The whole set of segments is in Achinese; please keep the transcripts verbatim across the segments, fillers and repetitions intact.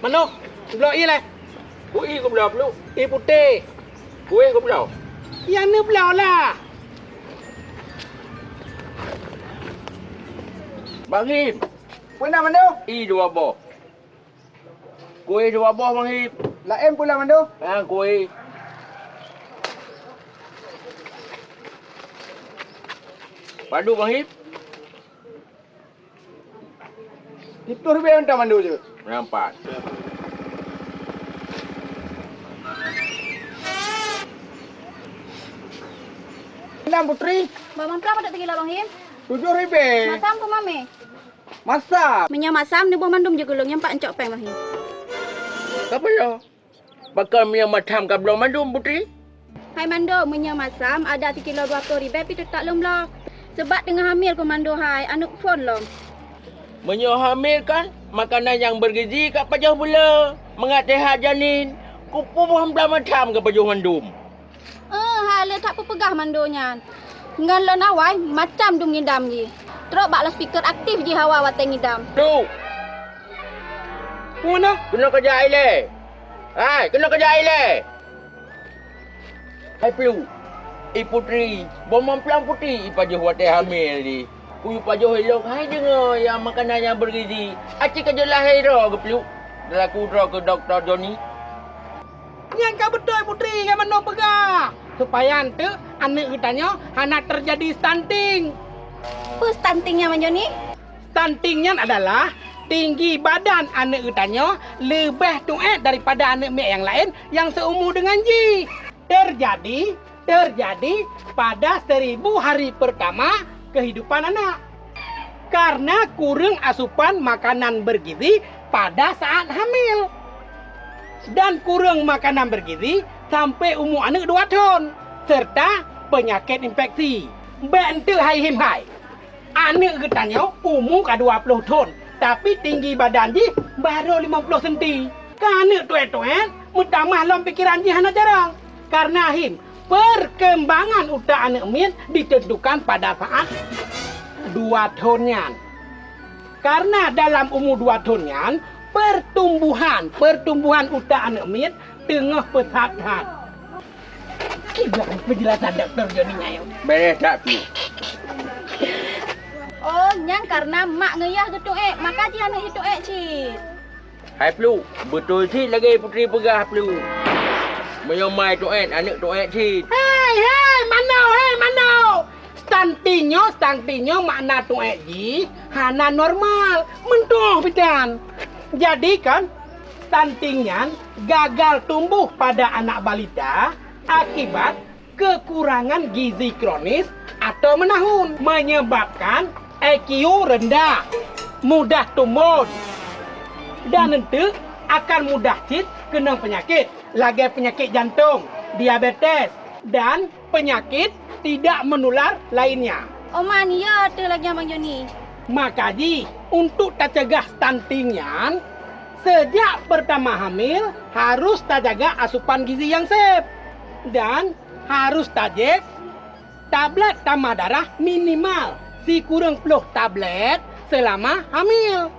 Anu, bloe ie lé. Kue ie keu bloe, Pluek? Ie putéh. Kue keu bloe? Ie aneuk bloe lah. Bang Him. Peue na mandum? Ie dua boh. Kue dua boh, Bang Him. Laén peue na mandum? Ha, kue. Padub, Bang Him? Siplôh ribèe mantong mandum jeuet. Nampak. Enam, Putri. Bak mantong ada teugila, Bang Him? Tujoh ribèe. Masam keu mamè. Masam. Meunyoe masam, neuboh mandum jih keu lôn, nyan pat neucok péng, Bang Him. Ka peue? Pakon meunyoe masam ka bloe mandum, Putri? Hai Mando, meunyoe masam ada sikilo dua ploh ribèe pih teutap lôn bloe. Seubab teungoh hamil keu Mando hai, aneuk phon lom. Meunyoe hamil kan, makanan nyang bergizi ka pajoh beu le, mangat seuhat janin, keupeue boh bloe masam ka pajoh mandum. Eh, hai le that peupeugah Mando nyan. Ngon lôn awai macam dum ngidam jih. Trok bak loudspeaker aktif jih hawa watèe ngidam. Tu! Peue na? Keunoe keujak ilèe! Hai, keunoe keujak ilèe! Hai Pluek, i Putri, boh meuplong putéh i pajoh watèe hamil jih. Kuyue pajoh ilok hai deungoe nyang makanan nyang bergizi. Aci ka jeuet lahé droe geuh Pluek. Teulaku droe keu Dokto Joni. Nyang ka beutôi Putri nyang Mando peugah, supaya eunteuk aneuk geutanyoe hana teujadi stunting. Peue stunting nyan, Bang Joni? Stunting nyan adalah tinggi badan aneuk geutanyoe leubeh tuét daripada aneuk miet nyang laén nyang seumu deungon jih. Teujadi, teujadi pada seribu hari pertama kehidupan anak. Karena kureueng asupan makanan bergizi pada saat hamil. Dan kureueng makanan bergizi sampai umu aneuk dua thon, serta penyakit infeksi. Bèk eunteuk hai Him hai. Aneuk geutanyoe umu ka dua ploh thon, tapi tinggi badan jih barô limong ploh senti. Keu aneuk tuét-tuét, meutamah lom pikeran jih hana jarang. Karena Him, perkembangan utak aneuk miet ditentukan pada saat dua thon nyan. Karena dalam umu dua thon nyan, pertumbuhan, pertumbuhan utak aneuk miet teungoh peusat that. Kiban peujelasan Dokto Joni nyan? Bèrèh that pih. Oh, nyan karena mak ngon yah geutuét, maka jih aneuk jih tuét cit. Hai Pluek, beutôi cit lagèe Putri peugah Pluek. Meunyoe mai tuét, aneuk tuét cit. Hai, hai, Mando, hai, Mando! Stunting nyoe, stunting nyoe makna tuét jih hana normal, meuntôh bidan. Jadi kan, stunting nyan gagal tumbuh pada anak balita akibat kekurangan gizi kronis atau menahun, menyebabkan I Q rendah, mudah tumbon, dan eunteuk akan mudah cit keunong peunyakit lagèe peunyakit jantong, diabetes, dan penyakit tidak menular lainnya. Oman, ya teuh lagèe Bang Joni. Maka jih, untuk tacegah stunting nyan, sejak pertama hamil harus tajaga asupan gizi yang sép dan harus tajép tablet tamah darah minimal sikureueng ploh tablet selama hamil.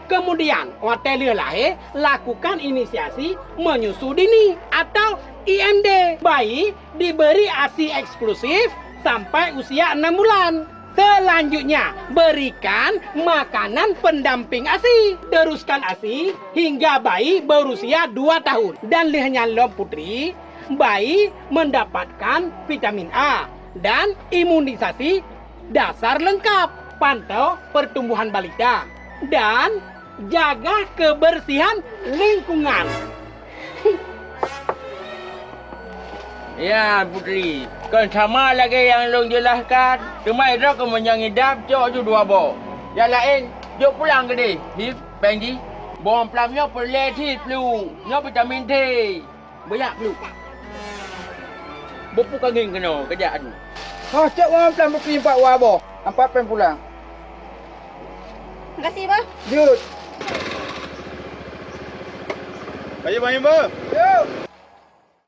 Kemudian, watèe lheueh lahé, lakukan inisiasi menyusu dini atau I M D. Bayi diberi ASI eksklusif sampai usia enam bulan. Selanjutnya, berikan makanan pendamping ASI. Teruskan ASI hingga bayi berusia dua tahun. Dan lheueh nyan lom Putri, bayi mendapatkan vitamin A dan imunisasi dasar lengkap. Pantau pertumbuhan balita dan jaga kebersihan lingkungan. Ya, Putri, kon sama lagèe nyang lôn jelaskan. Teuma droe keu meunyoe ngidam, cok ju dua boh. Nyang laén, jok pulang keudeh. Hi, péng jih. Boh plam nyoe peureulèe cit Pluek. Nyoe vitamin C. Beuyak Pluek. Beupu kangeng keunoe, keujak adu. Hah, cok uang plam beupi empat wa boh, empat péng pulang. Makasih, Bah. Jeuet. Ayo, Bang Imba. Yo.